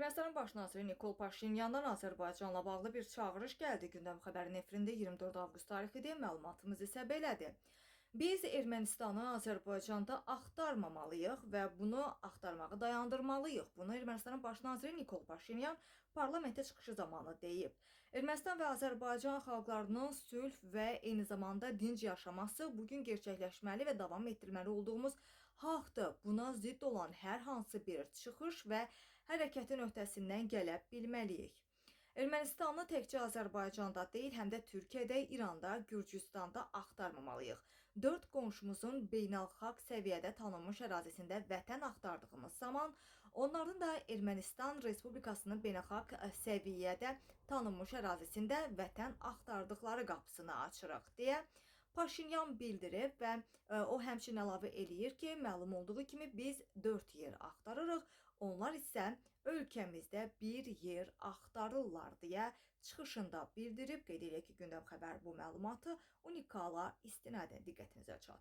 Ermənistanın baş naziri Nikol Paşinyandan Azərbaycanla bağlı bir çağırış gəldi. Gündəm xəbərin efirində 24 avqust tarixidir. Məlumatımız isə belədir. Biz Ermənistanı Azərbaycanda axtarmamalıyıq və bunu axtarmağı dayandırmalıyıq. Bunu Ermənistanın baş naziri Nikol Paşinyan parlamentə çıxışı zamanı deyib. Ermənistan və Azərbaycan xalqlarının sülh və eyni zamanda dinc yaşaması bu gün gerçəkləşməli və davam etdirməli olduğumuz haqdır. Buna zidd olan hər hansı bir çıxış və hərəkətin öhdəsindən gələ bilməliyik. Ermənistanı təkcə Azərbaycanda deyil, həm də Türkiyədə, İranda, Gürcüstanda axtarmamalıyıq. Dörd qonşumuzun beynəlxalq səviyyədə tanınmış ərazisində vətən axtardığımız zaman, onların da Ermənistan Respublikasının beynəlxalq səviyyədə tanınmış ərazisində vətən axtardıqları qapısını açırıq deyə Paşinyan bildirib və o həmçinin əlavə eləyir ki, məlum olduğu kimi biz 4 yer axtarırıq, onlar isə ölkəmizdə bir yer axtarırlar deyə çıxışında bildirib. Qeyd eləyək ki, Gündəm xəbər bu məlumatı Unikala istinadən diqqətinizə çatdırır.